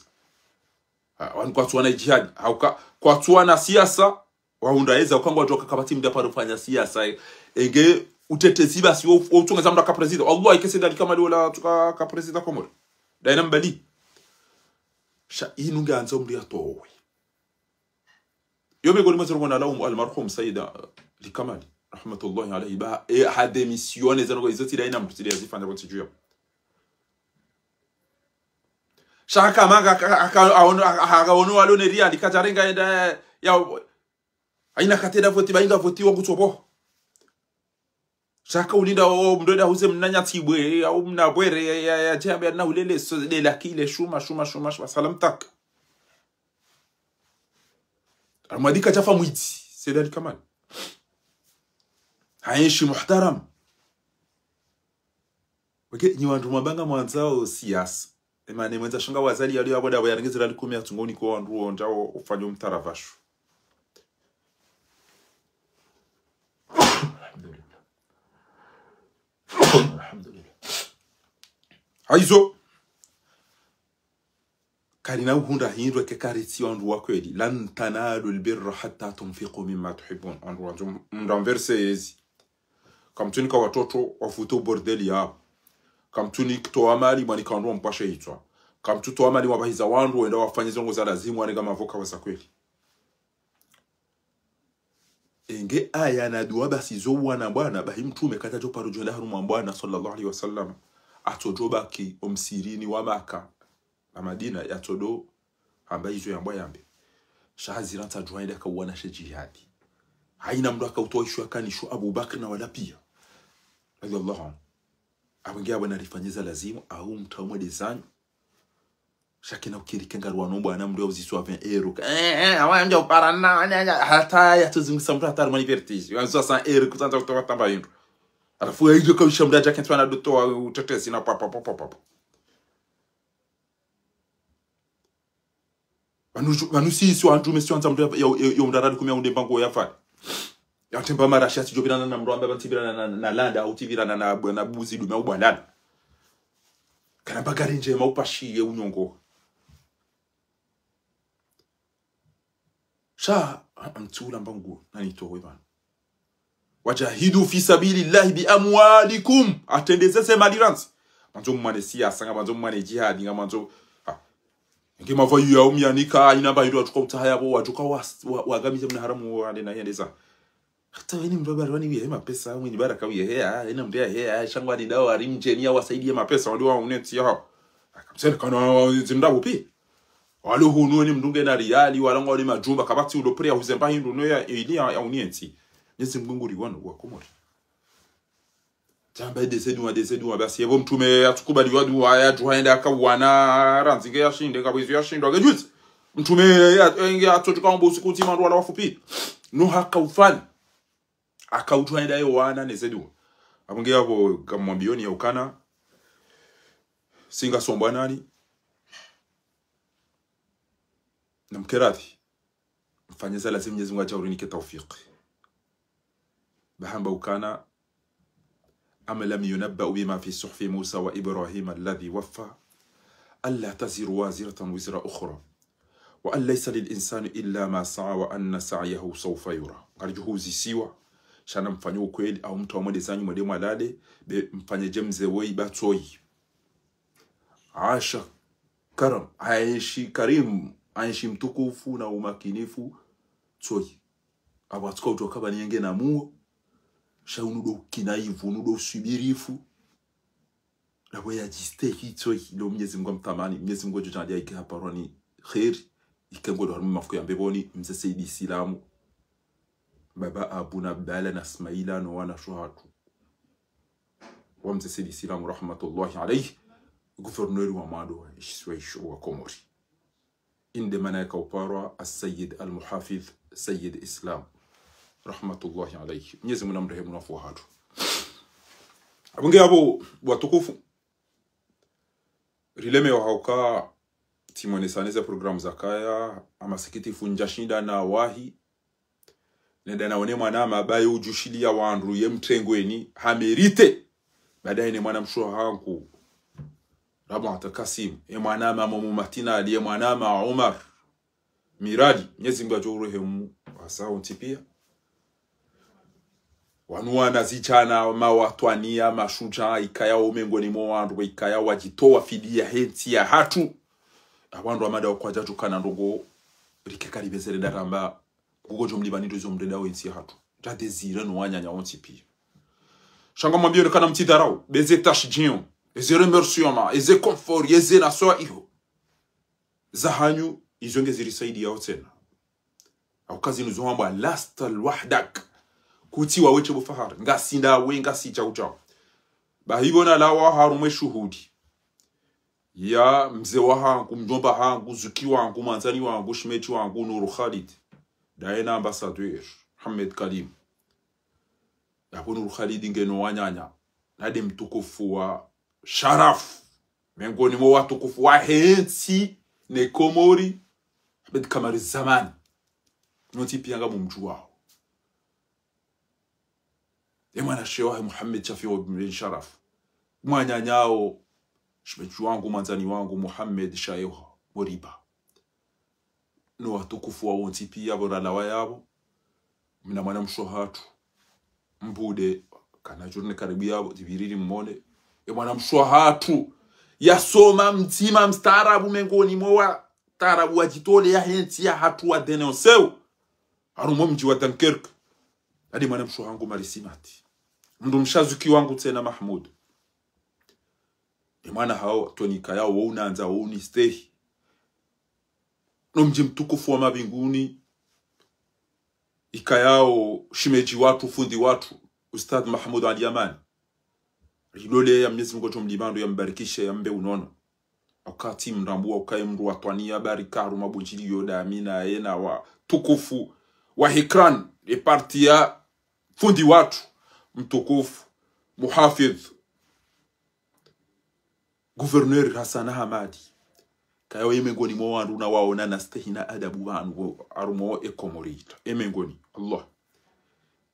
Ha, wanu kwatsuwana jihadi, hauka, kwatsuwana siasa, waunda eza, uka ngwadjoka kapvatsi mndru aparo fanya siasa, e, enge utetezi basi, wo, wo utsongeza mndru aka prezida. Wallahi, ke Said Ali Kamali wala tsuka ka prezida Komori. Daina mbali. Sha inu nge andza mndru ya towe. Yo mengoni mwa zero ngona laumu almarhum Said, uh, Ali Kamali, rahmatullahi alayhi, ba, e, ha démissionné, zero ngo izo tsi daina mndru tsi de yazifanya kwa tsi djuya. Shaka manga, aka, aka, aono, aka, aka, ono walo ne riali, kadjarenga enda, ya, haina kateda voti, ba inga voti wangu tsobo. Shaka ulinda o mndru enda huze mnanya tsibwe, au mna bwere, ya, ya, ya, djambe, na ulele, so, de la kile, shuma, shuma, shuma, shuma, salam tak. Almadi kadjafa mwidzi, Said Ali Kamali. Haenshi muhtaram. Weke, nyi wandru mwabanga mwandzao siasa. Emane mwendza shonga wazali yaliyo abo dabo yarengezera likume ya tsungoni kwa wandru wondjao ufanya umtaravashu. Alhamdulillah. Alhamdulillah. Haizo. Karina uhundra hindru eke karitsi wandru wa kweli. لن تنالوا البر حتى تنفقوا مما تحبون. Wandru wandzo mndru amverse yezi. Kamtsunika watoto wafutu bordel yao. Kamtsunika towa mali mwanika wandru wampashe hitswa. Kamtsutowa mali mwabahiza wandru wenda wafanye zongo za lazimu warenge mavoka wa za kweli. Enge aya na dua basi zo wana bwana, bahi mtrume kadjadjo paro djo enda harumwa bwana, swallallahu alayhi wa sallam. Atsodjo baki omsirini wa Maka na Madina, yatsodo hamba izo yambwa yambe. Sha hazira ntsa djuwa enda kauwana she jihadi. Haina mndru akautowa isho akanisho Abu Bakr na wala piya. Radiyallahu anhu. Abo nge abo narifanye za lazimu, au mtramwe de zanyu. Sha kena ukiri kenga rwano bwana mndru ya uziswa vingt euros. Eh, eh, awa mdja uparana, anya, anya, hata yatsozingisa mndru hata harumwa ni vertige. Wandzwa cent euros kutsandza kutowa tamba hindru. Halafu ya hindru kawisha mndru adja kentsi wana dotowa utetezi na pa, pa, pa, pa, pa, pa. Pvanu, pvanu si, si wandru mesi wandza mndru ya, ya, ya, ya mndru aradi kume ya unde mbango ya fari. Ya temba marashi atsidjo pvirana na mndru amba pvantsi pvirana na, na, na landa, au tsi pvirana na, na, na buzi dume au bwalana. Kana bagari ndjema upashiye unyongo. Sha, a, a, mtsula mbangu, nani towe pvanu. وجاهدوا في سبيل الله بأموالكم. Atrendeze ze mali randzi. Mandzo mwane siasa, nga mandzo mwane jihadi, nga mandzo, ha. Nge mavayu ya umyanika, ina mba hindru watsuka utsaha yabo, watsuka wa, wa, wagamize mna haramu wa nde na yendeza. Hata weni mndru wa bari wani wiye mapesa, mwenyi baraka wiye heya, ena mndru ya heya, shangwa ni dawa, ari mdjeni ya wasaidi ya mapesa, wali wa unetsi ya hao. Akamsele kana wa, wa, zimdabu pi. Wale hunu ni mndru nge na riali, wala ngwa ni majumba, kapvatsi ulo prea huzemba hindru no ya, ili ya, ya unientsi. Mnyezi Mngu nguri wanu wa Komori. Djamba de ze duwa, de ze duwa, basi yebo mtrume yatsukubali wa duwa, ya duwa ende akauwana, randzi nge yashinde, kabwizi yashinde, nge juzi. Mtrume ya, nge atsotsuka ombo usiku udzima wandru wala wafu pi. No hakaufanya. Akaudjuwa enda yo wana ne ze duwa. Abo nge abo kamwambiyoni ya ukana. Singa sombwa nani. Na mkeradhi. Mfanye za lazimu Mnyezi Mngu adja urinike tawfiki. Bahamba ukana. أم لم ينبأ بما في صحف موسى وإبراهيم الذي وفى ألا تزر وازرة وزر أخرى وأن ليس للإنسان إلا ما سعى وأن سعيه سوف يرى. Ngaridjo huzisiwa, sha na mfanye ukweli, au mtramwe de zanyu mwende mwalale, be mfanye dje mze woyi batsoyi. Asha Karam, haenshi Karim, Aenshi mtukufu na umakinifu, tsoyi. Apvo atsuka utsoka pvani yenge na muo. Sha unu ndo ukinaifu, unu ndo uswibirifu. Napvo yadjistehi tsoyi, ndo Mnyezi Mungu amtamani, Mnyezi Mungu ngudjo djaanlia ike haparwa ni kheri, ike ngudjo harumwa mafuko ya mbepvoni, mze Saidi Silamu. Baba Abu na Abdallah na Ismaila no wanashe wahatru. Wa mze Saidi Silamu rahmatullahi alayhi, gouverneur wa mwando wa ishisiwa isho wa Komori. Inde mana yaka uparwa As-Sayyid Al-Muhafidh Sayyid Islam. Rahmatullahi alayhi. Mnyezi Mungu namrehemu na wafu wahatru. Apvo nge apvo watukufu. Rilemewa hauka tsimwonesane ze programu zakaya, amasikitifu ndjashinda nawahi. Nende naone mwanama baye udjushiliya wandru ye mtrengweni, ha mérité. Baadaye ne mwanamshe wahangu, Rabuata Kasim, ye mwanama Momo Matinali, ye mwanama Omar Mirali, Mnyezi Mungu yadjo urehemu, wasa wontsi piya. Wanu wana zidjana, mawatwaniya, mashudjaa, ikaya wo mengoni mwa wandru, ikaya wadjitowa fidiya he ntsi yahatru. Apvo wandru wamada wakwadja tsukana ndrongo, rike karibezele daramba, ngukodjo mlipvani ndo zo mrenda we ntsi yahatru. Dja Désiré no wananya wontsi piya. Sha ngamwambiyo ni kana mtsidharau, be ze tashjia, eze remerciement, eze confort, eze naswa iho. Zahanyu, izo nge zirisaidiyao tsena. Hauka zinu zo hambwa lasta lwahdak. Kutsi wawe she bo Fahar. Ngasi ndawe, ngasi djau djau. Bahi pvo nalawa harumwa e shuhudi ya mze wahangu, mdjomba hangu, zuki wangu, mwandzani wangu, shemedji wangu, Nuru Khalid. Ndaye na ambassadeur, Mohamed Kalim. Yapvo Nuru Khalid nge no wananya. Nade mtukufu wa sharafu. Mengoni mwa watukufu wahe ntsi ne Komori. Ahmed Kamari Zamani. Nontsi piya ngamumdjuwao. E mwanashe wahe Mohamed Shafiu bin Sharaf. Mwananyao, shemedji wangu, mwandzani wangu, Mohamed Shaeho Moriba. No watukufu wa wontsi piya pvo ralawa yapvo. Mna mwanamshe wahatru. Mbude, kana journée karibu yapvo, zipviriri mmone. E mwanamshe wahatru. Yasoma mdzima mstaarabu mengoni mwa wataarabu wadjitoleya he ntsi yahatru wa dénoncer. Harumwa mdji wa Dunkerque. Nade mwanamshe wahangu Marisimati. Mndru mshazuki wangu tsena Mahmoud. E mwana hao, tsonika yao, wo unandza, wo unistehi. No mdji mtukufu wa Mabinguni, ikayao shemedji watru, fundi watru, Ustadh Mahmoud Ali Amani. Rilole ya Mnyezi Mungu ngudjo mlipva ndo yambarikishe, yambe unono. Wakati mrambu wa ukaye mndru watwaniya barika harumwa bundjiliyo dami naye na watukufu wa Hikran, e parti ya fundi watru, mtukufu, Muhafidh, Gouverneur Hassan Hamadi. Kaya ye mengoni mwa wandru nawaona na stehi na adabu pvanu harumwa e Komori. Ye mengoni, Allah.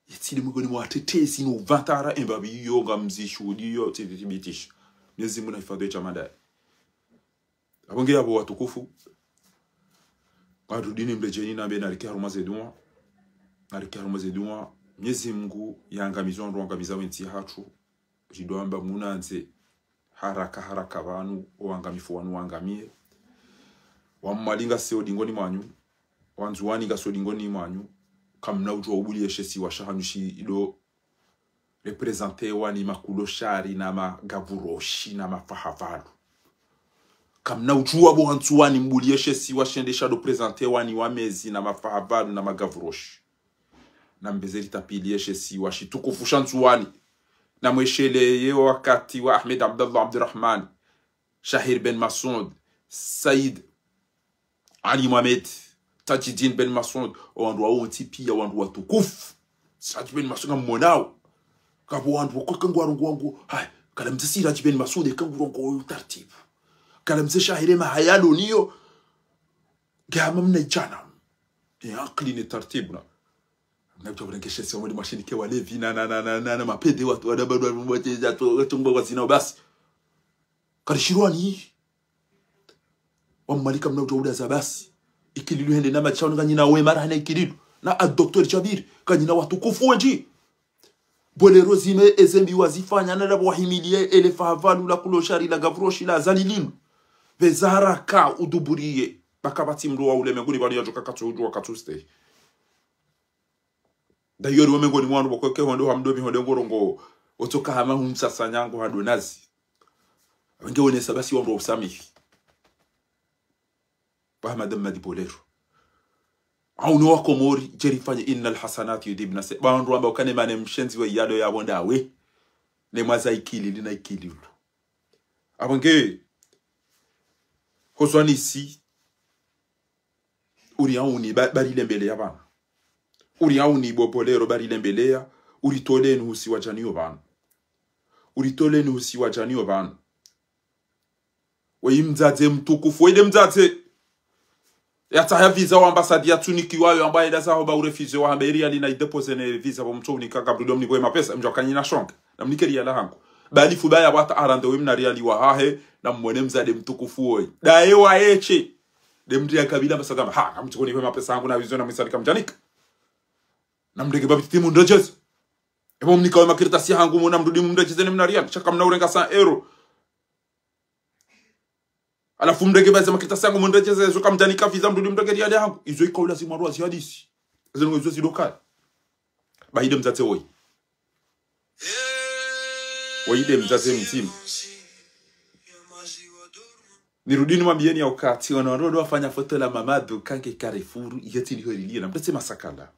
Yetsili mengoni mwa watetezi no uvantara emba pviyo ngamzishuhudiyo tsi zithibitisha. Mnyezi Mungu nahifadhwi e shama ndaye. Apvo nge yapvo watukufu. Ngarudi nimredjeni nambe narike harumwa ze dua. Narike harumwa ze dua. Mnyezi Mungu yangamize wandru wangamiza we ntsi yahatru. Ridjo amba munandze haraka haraka pvanu, o wangamifu wanu wangamiye. Wa Mwali ngasi o dingoni mwanyu, wa Ndzuwani ngasi o dingoni mwanyu, kamna udjuwa ubuliye she siwa shahanyu shidjo représentéwa ni makuloshari na magavuroshi na mafahavalu. Kamna udjuwa bo wa Ndzuwani mbuliye she siwa shende shadjo présentéwa ni wamezi na mafahavalu na magavuroshi. Na mbeze litapiliye she siwa shitukufu sha Ndzuwani. Na mwesheleye wakati wa Ahmed Abdallah Abdurahman, Shahir Ben Masoud, Said Ali Mohamed, Tadjidine Ben Masoud, o wandru wawo wontsi piya wandru watukufu. Siraj Ben Masoud ngammonao. Kapvo wandru wako kangwarongowa ngo, haya, kala mze Siraj Ben Masoud kangurongowa tartibu. Kala mze Shahir mahayalo niyo, nge hama mna idjana. E akili ne tartibu na. Mna kutsaha kurengeshe siwa mwali mwashinike walevi na, na, na, na, na, na mapede watu, wadabadu, watu, watu, watu, watu, watu, wazina basi. Karishirwani. Wa Mwali kamna udjuwa udaza basi. Ikililu hende na mashawuni kanyina wema rahana Ikililu. Na a Docteur Jabir, kanyina watukufu wendji. Bolero zime ezembi wazifanya na lapvo wahimiliye ele fahavalu la kuloshari la gavuroshi la Azali linu. Pveza haraka uduburiye. Paka pvatsi mndru wa ulemenguni pvanu yadjoka katsu udjuwa katsu stehi. D'ailleurs, we mengoni mwa wandru pvoko ke hondro hamdopvi hondro ngorongo. Otsoka hama humsasa nyangu hando nazi. Wenge wonesa basi wandru wa usamihi. Ba Ahmad Ahmad Bolero. Au no wa Komori, djeri fanye إن الحسنات يذهبن السيئات. Ba wandru wamba ukane mane mshenzi we yado ya bonda we. Ne mwaza ikili, lina ikili ulo. Apvo nge, hozwanisi, uri auni ba-, bari lembeleya pvanu. Uri auni bo Bolero bari lembeleya, uri toleni husi wadjaniyo pvanu. Uri toleni husi wadjaniyo pvanu. Weyi mdzadze mtukufu, weyi nde mdzadze. Yatsaha visa wa ambassade ya Tsuniki wayo, amba yenda zaho ba urefuser wa hamba eri yali na idéposer ne visa bo mtso unika kabla ndo mnikwe mapesa, mdjo kanyina shonga. Na mnike riyali hangu. Bali fuba ya wata arande we mna riyali wa hahe, na mwone mdzadze mtukufu woyi. Daye wa eche. Nde mndru ya kabila ambassade amba, ha, na mtsuko nikwe mapesa hangu na wizo na mwisali kamdjanika. Na mndrege babiti mundrejeze. Ebo mnika we makaratasi hangu muna mrudi mundrejeze ne mna riyali. Shaka mna urenga cent euros. Halafu mrenge baze makaratasi yangu mundrejeze, zo kamdjanika visa mrudi mrenge riyali hangu. Izo ika ulazimu arwa zihadisi. Izo nungo izo zidokali. Ba inde mdzadze woyi. Woyi nde mdzadze mdzima. Nirudi nimwambiyeni ya ukati, wana wandru ndo wafanya foto la Mamadu kange Carrefour, yeti liho liliyo, na mtetse masakala.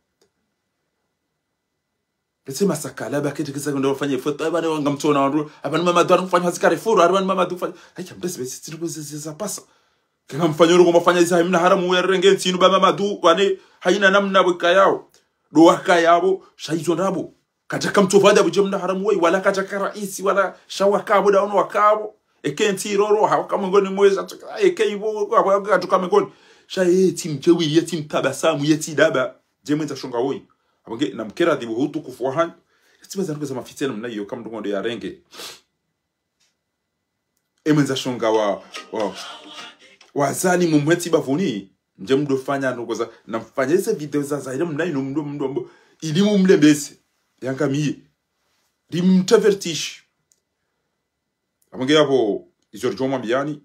Etse masakala, ba kete kisa kwenda wafanya foto, aba ne wanga mtsona wandru, aba ni Mamadu wanu kufanya hazi Carrefour, aba ni Mamadu kufanya. Ayi, mbesi, mbesi, tsiri kuzi, zi, za pasa. Kenga mfanya urongo mafanya iza, mna haramu ya renge ntsinu, ba Mamadu, wane, hayina namna weka yawo. Ndo waka yapvo, sha izo ndrabo. Kadjaka mtso fadha budje mna haramu weyi, wala kadjaka raisi, wala sha waka yapvo, nda wanu waka yapvo. Eke ntsi roro, ha waka mengoni mweza, eke ibo, wa, wa, kadjoka mengoni. Sha yetsi mdjewi, yetsi mtabasamu, yetsi daba. Dje mwendza shonga woyi. Apvo nge, na mkera dhibu hutukufu wa hanyu. Yetsi mwendza nduku za mafitena mna iyo, ka mndru ngonde ya renge. E mwendza shonga wa, wa, wa zani mumwetsi bavuni. Ndje mdo fanya nduku za, na mfanye ze video za, za ile mna inu mdo, mdo, mdo, ili mumlembese. Yanga miye. Limtavertishi. Apvo nge yapvo, izo ridjo mwambiyani.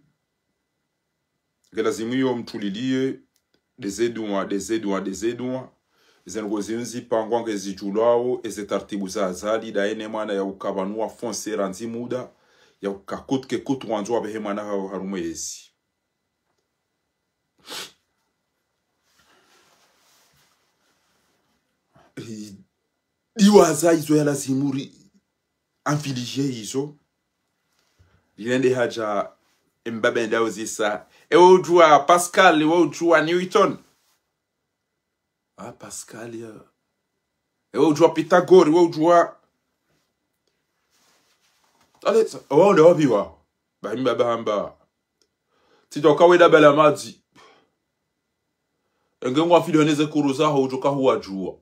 Nge lazimu iyo mtuliliye, ndeze duwa, ndeze duwa, ndeze duwa. Eze ndrongo zinu zipangwa nge zidjulwawo, eze taratibu za Azali, daye ne mwana ya ukapvanu wa foncer randzi muda, ya uka coûte que coûte wandzo wapvehe mwana hawo harumwa ezi. I-, Diwaza izo ya lazimu ri, anfilije izo. Rirende hadja, embaba enda uzisa. Ewe udjuwa Pascal, ewe udjuwa Newton. Ah, Pascal, ya. Ewe udjuwa Pythagore, ewe udjuwa. Ale, sa-, owa onde wapiwa. Bahi mbaba hamba. Tsidjo kawe daba la madzi. Enge ngwafilihoneze kuru zaho, udjo kahuwadjuwa.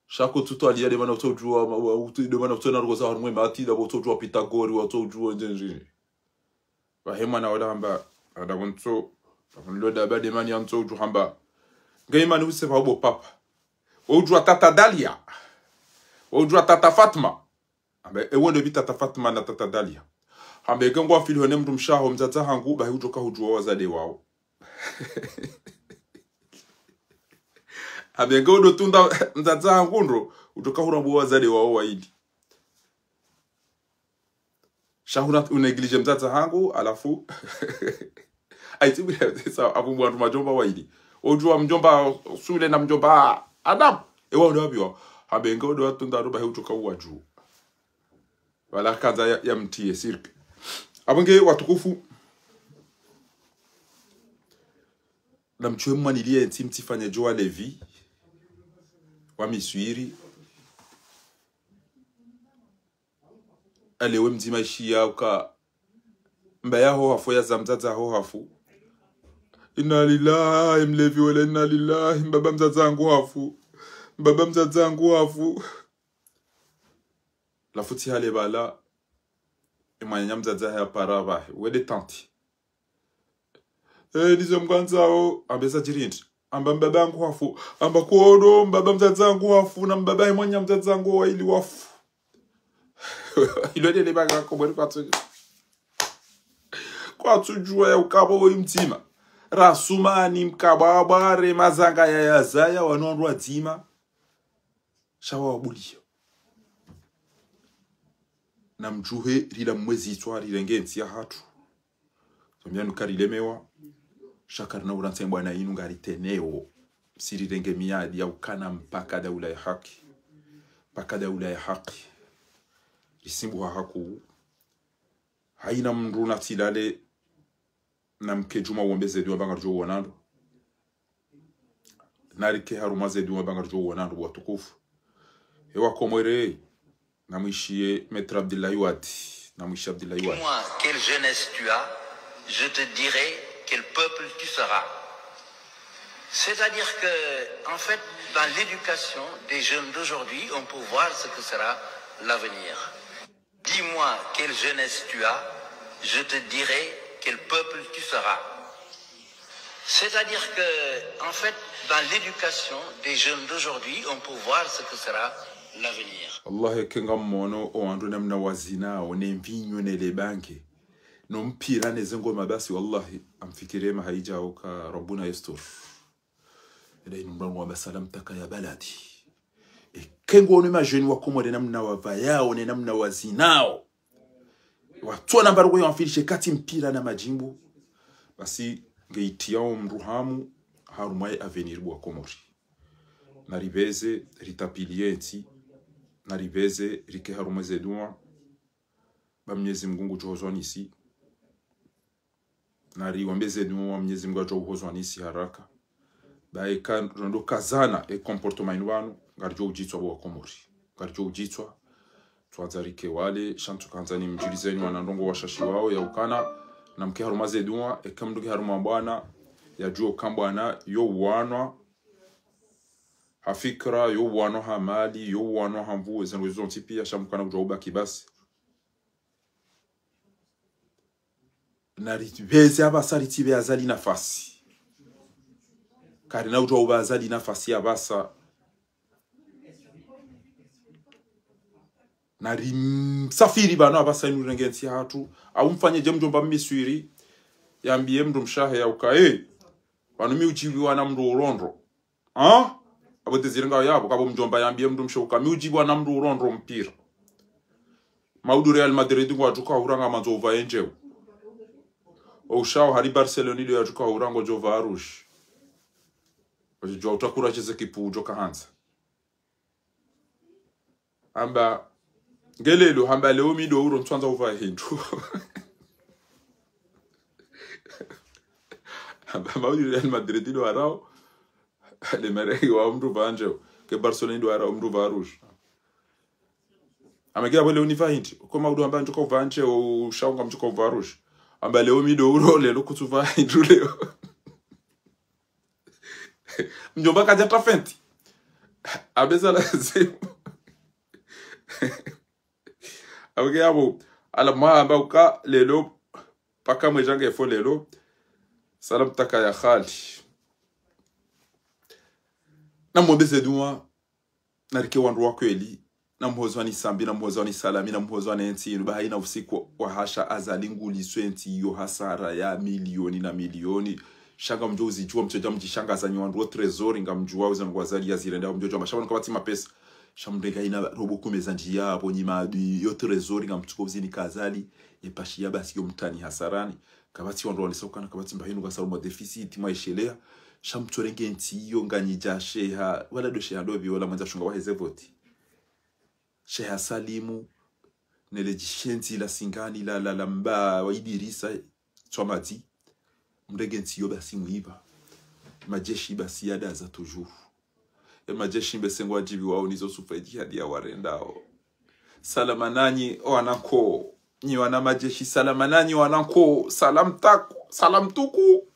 Sha kutsutwaliya nde mana utsodjuwa, ma-, wa-, utsi-, nde mana utsona ndrongo za harumwa emati, nda utsodjuwa Pythagore, wa utsodjuwa njenjini. Bahi mwana wala hamba, ada kuntso, lo daba nde mani ya ntso udjo hamba. Nge imani use pva ubo papa. Udjuwa tata Dalia. Udjuwa tata Fatma. Hamba, ewe ndo pvi tata Fatma na tata Dalia. Hamba, eke ngwafilihone mndru mshe waho mdzadze hangu, bahi udjo kahudjuwa wazade wawo. Hamba, eke udo tunda mdzadze hangu ndro, udjo kahurambwa wazade wawo wayili. Sha huna unéglige mdzadze hangu, halafu. Aitsi bwira, sa, apvo wandru madjomba wayili. Udjuwa mdjomba Sule na mdjomba Adam. Ewa ndo wapiwa. Hamba, eke udo watunda ndro bahi udjo kahuwadjuwa. Wala kandza ya, ya mtiye cirque. Apvo nge watukufu. Na mtsuwe mwaniliye ntsi mtsifanye djo wa levi. Wa miswiri. Ale we mdzima ishiya uka. Mbaba yaho hafu ya za mdzadze haho hafu. Inna lillahi, mlevi wala inna lillahi, mbaba mdzadze hangu hafu. Mbaba mdzadze hangu hafu. Halafu tsi hale pvala, emwananya mdzadze hahe hapara pvahe, wende tantine. Eh, ndizo mkandzawo, hamba eza djiri ndri. Hamba mbaba hangu hafu, hamba kodo, mbaba mdzadze hangu hafu, na mbaba emwananya mdzadze hangu wayili wafu. Ilo ndele banga komori kwatsu. Kwatsudjuwa ya ukapvo woyi mdzima. Rasumani mkabwabware mazanga ya yazaya wanu wandru wadzima. Sha wawabuliya. Namdjuhe rila mwezi itswa rirenge ntsi yahatru. Zombianu karilemewa. Sha karina urantse mbwana inu ngariteneo. Msirirenge miadi ya ukana mpaka daula ya haki. Mpaka daula ya haki. Risimbuha haku. Haina mndru natsilale namke djuma wombe ze dua ba ngaridjo wonana ndo. Narike harumwa ze dua ba ngaridjo wonana ndo watukufu. Ewa Komori, namwishiye Maître Abdillahi Wade. Namwishiye Abdillahi Wade. Dis-moi quelle jeunesse tu as, je te dirai quel peuple tu seras. C'est-à-dire que, en fait, dans l'éducation des jeunes d'aujourd'hui, on peut voir ce que sera l'avenir. Dis-moi quelle jeunesse tu as, je te dirai quel peuple tu seras. C'est-à-dire que, en fait, dans l'éducation des jeunes d'aujourd'hui, on peut voir ce que sera l'avenir. Wallahi, eka ngamwono owandru namna wazinao, ne mvinyo, ne le bange, no mpira, ne ze ngoma basi, wallahi, amfikiri maha idjao ka Rabbuna yastur. Eda inu mrango wa ba salam taka ya baladi. Eka ngono majeni wa Komori namna wavayao, ne namna wazinao. Watsona mbaruko ya wamfilishe kati mpira na madjimbo. Basi, nge itiyao mndru hamu, harumwa ye avenir bwa Komori. Naripveze, ritapiliye ntsi. Naripveze, rike harumwa ze dua. Ba Mnyezi Mngu ngudjo hozwa nasi. Nariwambe ze dua Mnyezi Mngu adjo uhozwa nasi haraka. Ba eka rondo kazana e comportement inu pvanu, ngaridjo udjitswa bo wa Komori. Ngaridjo udjitswa, tswadza rike wale, sha ntsu kandza nimdjulizeni wana ndrongo washashi wao, ya ukana, namke harumwa ze dua, eka mndru ke harumwa mbwana, yadjuwe uka mbwana, yo uwanwa, ha fikira, yo uwanwa ha mali, yo uwanwa ha nvu, ze ndrongo zontsi pia, sha mkana kudjuwa ubaki basi. Naripveze apvasa ritipve Azali nafasi. Karina udjuwa upva Azali nafasi apvasa. Narimsafiri pvanu apvasa inu rirenge ntsi yahatru. Au mfanye dje mdjomba Mmiswiri. Yambiye mndru mshe wahe ya uka, eh, pvanu mi udjiviwa na mndru urondo. Ha? Apvo tezire ngayo yapvo, kapvo mdjomba yambiye mndru mshe uka mi udjiviwa na mndru urondo mpira. Maudu Real Madrid ngwadjuka hura ngamandzo uva ye ndjeu. Oushao hari Barcelone ndo yadjuka hura ngodjo uva rouge. Wadjuwa utakura sheze kipu udjo kahandza. Amba, nge leo, hamba leo mi ndo uro ntswandza uva hindru. Amba maudu Real Madrid ndo warao. Le mere wa mndru uva ndjeu. Ke Barcelone ndo warao mndru uva rouge. Amba nge apvo leo niva hindri. Ko maudu amba ndjuka uva ndjeu, oushao ngamdjuka uva rouge. Amba leo mi ndo uro leo kutsuva hindru leo. Mdjomba kadja tafenti. Apveza lazimu. Apvo ke yapvo, ala mwamba uka leo, paka mwedja nge fo leo, salam taka ya hali. Namwambe ze dua, narike wandru wa kweli, namhozwa ni Sambi, namhozwa ni Salami, namhozwa ne ntsi inu, ba haina usiku wahasha Azali nguliswe ntsi iyo hasara ya milioni na milioni. Sha ngamdjo uzidjuwa mtsodja mdjishangaza nyi wandru wo trésor, ngamdjuwa uza ngwa Azali yazirenda, ngamdjo djuwa mashawa kapvatsi mapesa. Sha mndru eka haina robo kume za ndjiya, apvo nyi maadui, yo trésor, ngamtsuko uzinika Azali, ye pashiya basi yo mtani hasarani. Kapvatsi wandru wanesa ukana, kapvatsi mba hinu ngasa harumwa déficit, mwaisheleya. Sha mtsorenge ntsi iyo nganyi dja sheha, wala ndo sheha ndopvi, wala mwandza shunga waheze voti. Sheha Salimu, nele djishenzi la Singani la, la, la mba wa Idirisa, Tswamadzi. Mrenge ntsi iyo basi mwipva. Majeshi basi yadaza toujours. E majeshi mbese ngwadjiviwao nizo Sufa Idjihadi yawarendao. Salama nanyi, o wana nkoo. Nyi wana majeshi, salama nanyi, wana nkoo. Salam taku, salam tuku.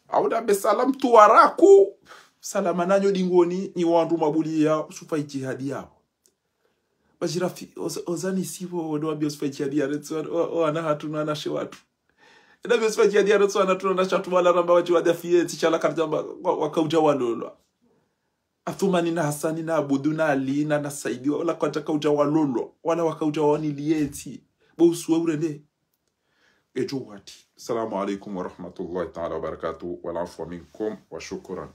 Au ndambe salam tuwaraku. Salama nanyi o dingoni, nyi wandru mabuliya, Sufa Idjihadi yapvo. Bajirafi, oza-, ozani sipvo, ndo wambiya Sufa Idjihadi yaretsi, o, o, wana hatru na wanashe watru. Ndo wambiya Sufa Idjihadi yaretsi, wana hatru na wanashe watru, wala ramba wadji wadafiye, tsi shala karidjamba, wa-, wakaudja walolwa. Athumani na Hasani na Abudu na Ali na, na Saidi, wala kwadja kaudja walolwa, wala wakaudja waniliye ntsi. Bo usuwe urende. edjo wati. Assalamu alaikum wa rahmatullahi ta'ala wa barakatuh, wal afwa minkum wa shukran.